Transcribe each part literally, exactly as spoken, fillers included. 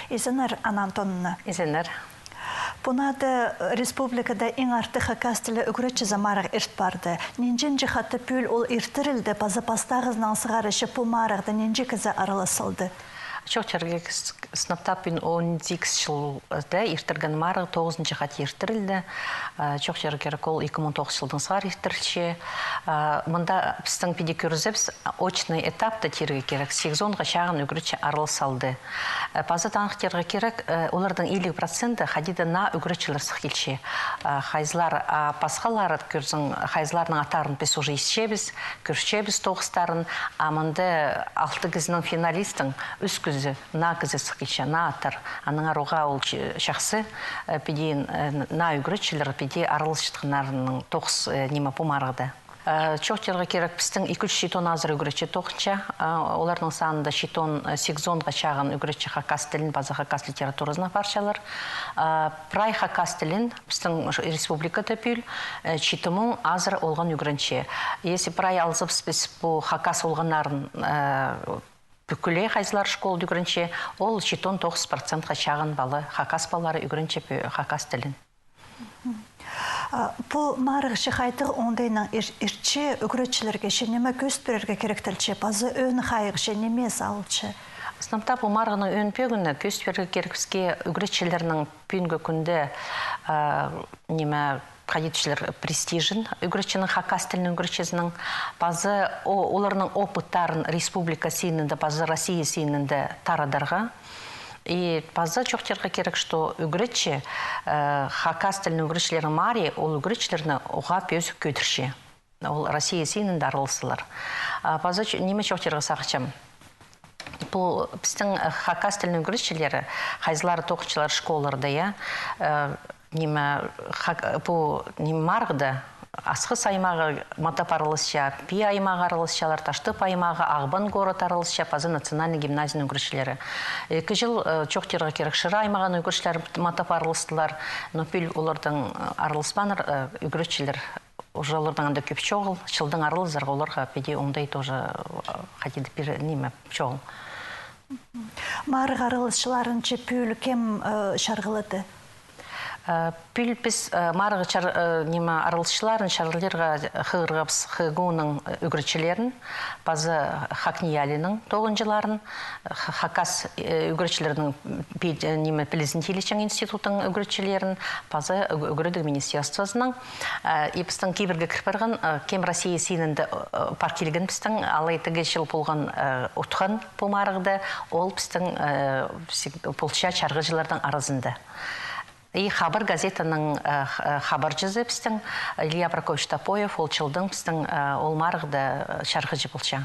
Изеннер, Анна Антоновна. Изеннер. Пу наада республикада иң артых хакас тілі ӱгретчізі марығ ирт парды. Нинҷе-нинҷе хати пӱӱл ол иртірілді, паза пастағызынаң сығара че пу марығда нинҷе кізі аралас салды? Чоохтирға кирек, сынап таа пӱӱн он сигіс чылда иртірген марығ тоғызынҷы хати иртірілді. А, чоохтирға кирек, ол ікі муң тоғызынҷы чылдаң сығара иртірілче. А, мында пістің піди кӧрзебіс, очный этапта тирге кирек, сигізонға чағын ӱгретчі аралас салды. Э, паза таныхтирға кирек, э, оларның илиг проценті хайди даа наа ӱгретчілер сых килче. Э, хайзылар, а, пасхалары, кӧрзең, хайзыларның аттарын піс уже исчебіс, кӧрчебіс тоғыстарын, а мында алты кізінің финалистің ӱс кізі наа кізі сых килче, наа аттар. Аннаңар уғаа ол ч-, чахсы, э, піди, э, наа ӱгретчілер піди араласчатханнарының тоғыс, э, ниме, пу марығда. Э, чоохтирға кирек, пістің ікі чӱс читон азыра ӱгретчі тоғынча. Э, оларның санында читон, э, сигізонға чағын ӱгретчі хакас тілін паза хакас литературазын апарчалар. Э, прай хакас тілін пістің ш-, республикада пӱӱл, э, читі муң азыра олған ӱгренче. Если прай алзабыс піс пу хакас олғаннарын, э, пӱкӱле хайзылар школада ӱгренче, ол читон тоғыс процентке чағын пала, хакас палалары ӱгренче пӱ-, хакас тілін. А, пу марығ че хайдағ оңдайнаң ир-, иртче, ӱгретчілерге че ниме кӧзіт пирерге киректелче, паза ӧӧн хайығ че ниме салылча? Сынап таа пу марығның ӧӧн пӧгініне кӧзіт пирерге кирек піске ӱгретчілернің пӱӱнгі кӱнде, а, ниме, хайди тіпчелер, престижін, ӱгретчінің, хакас тілінің ӱгретчізінің, паза о-, оларның опыттарын республика синінде, паза Россия синінде тарадарға. И паза чоохтирға кирек, что ӱгретчі, э, хакас тілінің ӱгретчілерін марии, ол ӱгретчілерні уғаа пӧзік кӧдірче. Ол Россия синінде араласчалар. А паза ч-, ниме чоохтирға сағынчам. Пу пістің, э, хакас тілінің ӱгретчілері, хайзылары тоғынчалар школаларда, я, э, ниме, хак-, пу, ниме, марығда Асхыс аймағы матап араласча, Пии аймағы араласчалар, Таштып аймағы, Ағбан город араласча, паза национальный гимназияның ӱгретчілері. Ікі чыл, э, чоохтирға кирек, Шира аймағының ӱгретчілері матап араластылар, но пӱӱл оларның, э, араласпааннар, э, ӱгретчілер. Уже оларның анда кӧп чоғыл, чылдаң аралазарға оларға піди оңдай тоже, э, хайди даа пір ниме чоғыл. Марығ араласчыларын че пӱӱл кем, э, чарғылады? Э, пӱӱл піс, э, марығ чар-, э, ниме, араласчыларын чарлирға хығырғабыс ХГУ-ның, э, ӱгретчілерін, паза ХакНИИЯЛИ-ның тоғынҷыларын, х-, хакас, э, ӱгретчілерінің пи-, э, ниме, пілізін тилічең институттың ӱгретчілерін, паза ӱг-, ӱгредіг министерствозының. Э, и пістің кибірге кір парған, э, кем Россия синінде, э, пар килген пістің, алай тігі чыл полған, э, утхан пу марығда, ол пістің, э, всег-, полча чарғыҷыларның аразында. И «Хабар» газетаның, э, х-, э, хабарҷызы пістің Илья Прокопьевич Топоев, ол чылдаң пістің, э, ол марығда, э, чарғыҷы полча.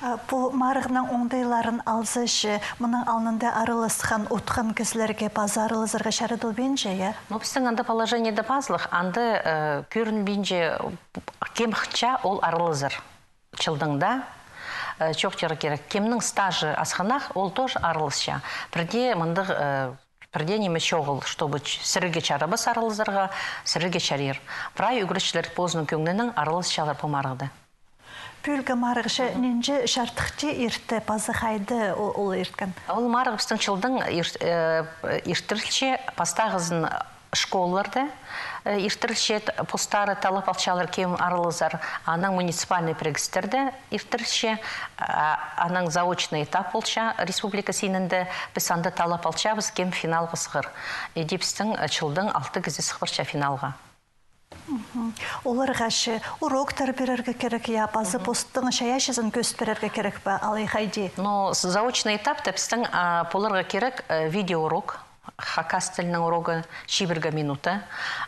А пу марығның оңдайларын алза че, мының алнында араласхан, утхан кізілерге паза аралазарға чарадылбинча, я? Ну, пістің анда положениеде пазылых, анда, э, кӧрінбинче, кем хынча, ол аралазар. Чылдаң даа, э, чоохтирға кирек, кемнің стажы асхынах, ол тоже араласча. Пірдее мындағ, э, пірдее ниме чоғыл, чтобы ч-, сірерге чарабас аралазарға, сірерге чарир. Прай ӱгретчілер позының кӧңнінең араласчалар пу марығда. Пӱӱлгі марығ че нинҷе чардыхти иртті, паза хайда о-, ол ирткен? Ол марығ пістің чылдаң ир-, э, иртірілче, пастағызын школаларда, э, иртірілче, т-, постары таллап алчалар, кем аралазар, анаң муниципальный пірігістерде иртірілче, а, анаң заочный этап полча республика синінде, піс анда таллап алчабыс, кем финалға сығар. Иди пістің, э, чылдаң алты кізі сых парча финалға. Мгм. Оларға че уроктар пирерге кирек, я, паза постың чайаачызын кӧзіт пирерге кирек пе, алай хайди? Но с-, заочный этапта пістің, а, поларға кирек, э, видеоурок, хакас тілінің урогы, чибіргі минута.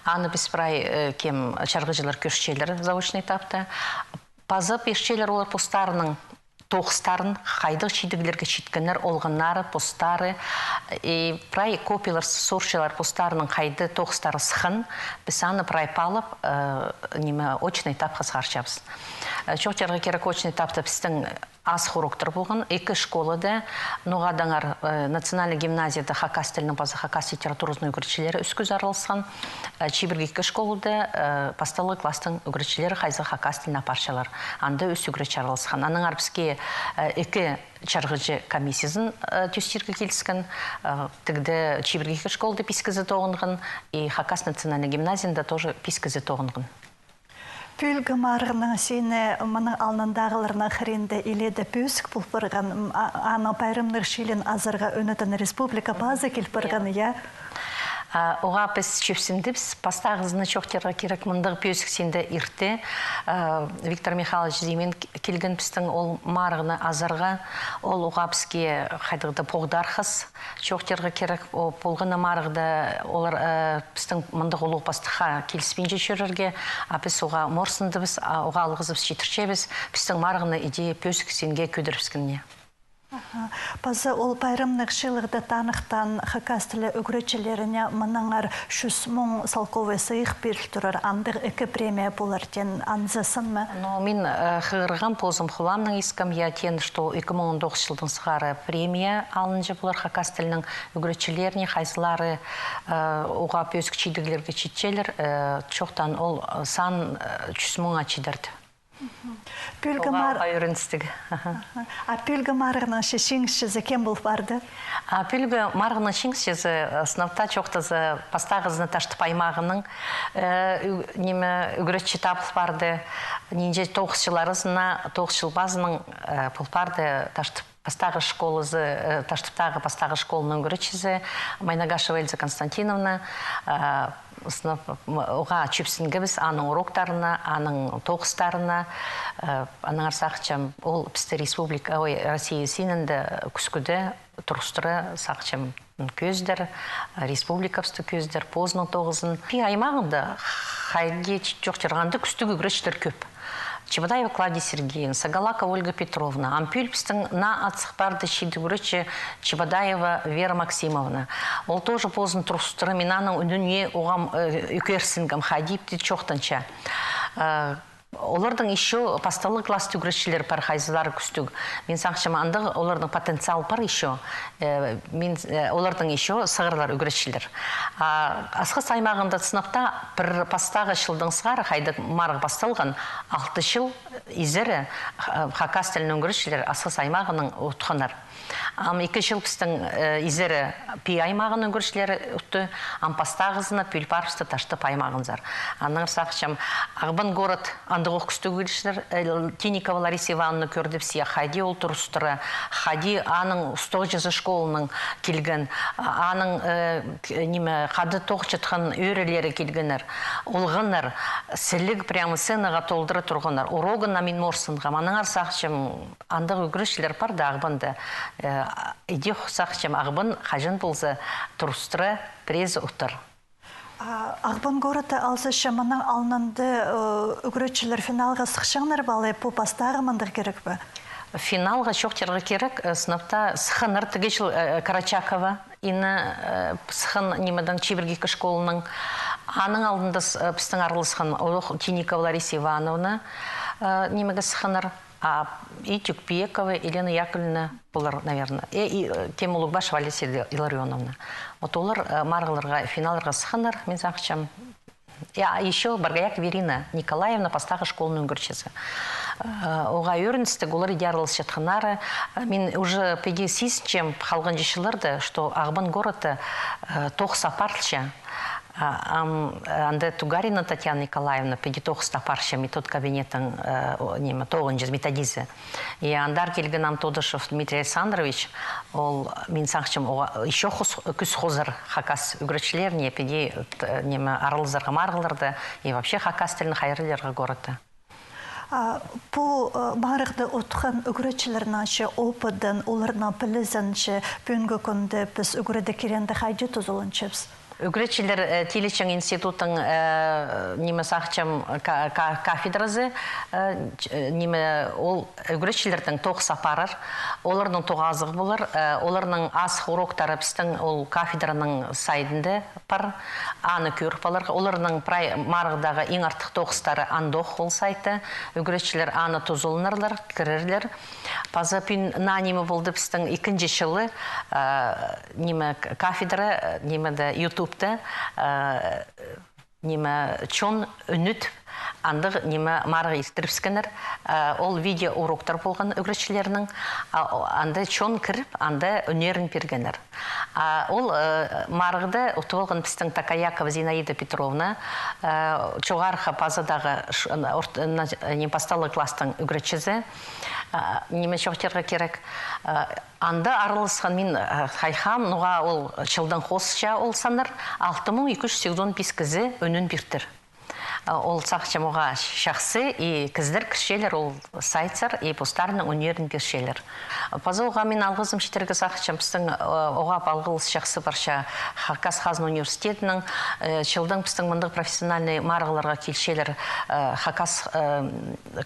Аны піс прай, э, кем чарғыҷылар кӧрчелер заочный этапта. Паза пирчелер олар постарының тоғыстарын, хайдағ чидіглерге читкеннер олғаннары, постары, и прай копиялар с-, сурчалар постарының, хайдағ тоғыстары сыххан, піс аны прай паалап, э, ниме, очный этапха сығарчабыс. Э, чоохтирға кирек, очный этапта пістің азых уроктар полған. Ікі школада, ноға-даңар, э, национальный гимназияда хакас тілінің паза хакас литературазының ӱгретчілері ӱс кізі араласхан. Э, чибіргі ікі школада, э, пастағы класстың ӱгретчілері хайзы хакас тілін апарчалар. Анда ӱс ӱгретчі араласхан. Аннаңар піске, э, ікі чарғыҷы комиссиязын, э, тӧстирге киліскен. Э, тігде чибіргі ікі школада пис кізі тоғынған, и хакас национальный гимназияда тоже пис кізі тоғынған. Пӱӱлгі марығның сині мының алнындағыларның хыринда илееде пӧзік пол парған, м, а-, аның пайрамнығ чылын азарға ӧнетін республика пазы кил парған, я? А, оға піс чӧпсіндібіс, пастағызына чоохтирға кирек, мындағ пӧзік синде ирте. А, Виктор Михайлович Зимин к-, килген пістің ол марығны азарға, ол оға піске хайдағ-да поғдархас, чоохтирға кирек, о, полған на марығда олар, э, пістің мындағ улуғ пастыхха киліспинче чӧрерге, а піс оға морсындыбыс, а оға алғызыбыс читірчебіс, пістің марығны иди пӧзік синге кӧдірібіскеніне. Аха. Паза ол пайрамнығ чылығда таныхтаан хакас тілі ӱгретчілеріне мынаңар чӱс муң салковай сыйых пиріл турар, андағ ікі премия полар теен, анзы сын ма? Но мин, э, хығырғам, позым хуламнаң искем, я, теен, что ікі муң он тоғызынҷы чылдаң сығара премия алынча полар хакас тілінің ӱгретчілеріне, хайзылары, э, оға пӧзік чидіглерге читчелер, э, чоохтаң ол сан, э, чӱс муңа чидерді. Пӱӱлгі мар-, оға ӱреністіг. Аха. Аха. А пӱӱлгі марығның чиңісчізі кем пол парды? А пӱӱлгі марығның чиңісчізі, э, сынап таа чоохтаза, пастағызына Таштып аймағының, э, ӱ-, ниме, ӱгретчі табыл парды. Нинҷе тоғыс чыл аразына, тоғыс чыл пазынаң, э, пол парды Таштып пастағы школазы, э, Таштыптағы пастағы школаның ӱгретчізі Майнагашева Эльза Константиновна, э, сынап, м, оға чӧпсінгебіс аның уроктарына, аның тоғыстарына, э, аннаңар сағынчам, ол пісті республика, ой, Россия синінде кӱскӱде турыстыра, сағынчам, кӧзідер, республикабысты кӧзідер, позының тоғызын. Пии аймағында хайди чоохтирға, анда кӱстіг ӱгретчілер кӧп. Чебодаева Клавдия Сергеевна, Сагалакова Ольга Петровна, ам пӱӱл пістің наа ат сых парды чиді ӱгретчі Чебодаева Вера Максимовна. Ол тоже позын турыстыра, мин аның ӱніне оғам, э, ӧкерсінгем, хайди ипти чоохтанча. Э, оларның ещё пастағы класс ӱгретчілер пар, хайзылары кӱстіг. Мин сағынчам, андағ оларның потенциал пар ещё. Э, мин, э, оларның ещё сығарлар ӱгретчілер. А Асхыс аймағында сынап таа пір пастағы чылдаң сығара, хайдағ марығ пасталған, алты чыл изері ха-, хакас тілінің ӱгретчілер Асхыс аймағының утханнар. Ам ікі чыл пістің, э, изері Пии аймағының ӱгретчілері утты, ам пастағызына пӱӱл парыбысты Таштып аймағынзар. Аннаңар сағынчам, Ағбан город андағ ох кӱстіг ӱгретчілер, э, Тинникова Лариса Ивановна кӧрдібіс, я, хайди ол турыстыра, хайди аның устағҷызы школанаң килген, а-, аның, э, к-, ниме, хада тоғынчатхан ӧӧрелері килгеннер, олғаннар, сіліг прямо сценаға толдыра турғаннар. Урогына мин морсынғам, аннаңар сағынчам, андағ ӱгретчілер пар даа Ағбанда. Э, иди сағынчам, Ағбан хаҷан полза турыстыра пірезі утар. А Ағбан городта алза, че мының алнында, э, ӱгретчілер финалға сыхчаңнар ба, алай пу пастағы мындағ кирек пе? Финалға чоохтирға кирек, э, сынап таа сыхханнар тігі чыл, э, Карачакова Инна, э, сыххан нимедең, чибіргі ікі школаның. Аның алнында с-, э, пістің араласхан олох Тинникова Лариса Ивановна, э, нимеге сыхханнар. А и Тюкпекова Елена Яковлевна полар, наверное. Э, и, э, кем, Улугбашева Олеся Ил-, Илларионовна. Вот олар, э, марығларға, финалларға сыхханнар, мин сағынчам. Я, ещё Боргоякова Ирина Николаевна, пастағы школаның ӱгретчізі. Э, оға ӧріністіг, олар иди араласчатханнары. Э, мин уже піди сизінчем халғанҷы чылларда, что Ағбан городта, э, тоғыс апарылча. А, ам, э, анда Тугарина Татьяна Николаевна піди тоғысты апарча, метод кабинеттің, э, о, ниме, тоғынҷызы, методизі. И андар килген ам Тодышев Дмитрий Александрович, ол, мин сағынчам, оға ещё хус-, кӱс хозар хакас ӱгретчілеріне піди, т-, ниме, аралазарға марығларда и вообще хакас тілін хайраллирға городта. А пу, э, марығны утхан ӱгретчілернің че опыдын, оларның пілізін че пӱӱнгі кӱнде піс ӱгредіг кирегінде хайди тузаланчабыс? Ӱгретчілер, э, Тилечең институттың, э, ниме, сағынчам, ка-, ка-, кафедразы, э, ч-, э, ниме, ол ӱгретчілернең тоғыс апарар, оларның тоғазығ полар, э, оларның азых уроктары пістің ол кафедраның сайтында пар, аны кӧріп аларға, оларның прай марығдағы иң артых тоғыстары андох ол сайтта, ӱгретчілер аны тузаланарлар, кірерлер. Паза пӱӱн наа ниме полды, пістің ікінҷі чылы, э, ниме, к-, кафедра, э, нимеде, ютубта, э, ниме, чон ӱнӱт, андағ ниме марығ иртірібіскеннер, э, ол видео уроктар полған ӱгретчілернің, а, о-, анда чон кіріп, анда ӱннерін пиргеннер. А ол, э, марығда утып алған пістің Такаякова Зинаида Петровна, э, чоғархы пазадағы ш-, н-, орт-, н-, ниме, пасталығ класстың ӱгретчізі, э, ниме чоохтирға кирек, э, анда араласхан мин, э, хайхам, ноға ол чылдаң хоза ол саннар, алты муң ікі чӱс сигізон пис кізі ӱнін пиртір. Э, ол сағынчам, оға чахсы, и кізілер кірчелер ол сайтсар, и постарының ӱннерін пирчелер. Паза оға мин алғызым читірерге сағынчам, пістің, э, оға палғалыс чахсы парча Хакас хазна университетінің, э, чылдаң пістің мындағ профессиональный марығларға килчелер, э, хакас, э,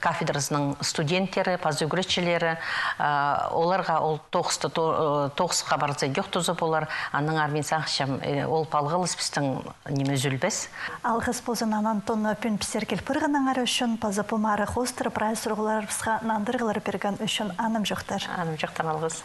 кафедразының студенттері, паза ӱгретчілері, э, оларға ол тоғысты то-, э, тоғысха парза идӧк туза полар, аннаңар мин сағынчам, э, ол палғалыс пістің ниме, ӱзӱлбес. Алғыс ползын, Анна Антоновна, пӱӱн пістерге киліп парғаныңар ӱчӱн, паза пу марығ хоостыра прай сурығларыбысха нандырығлар пирген ӱчӱн анымҷохтар. Анымҷохтар, алғыс.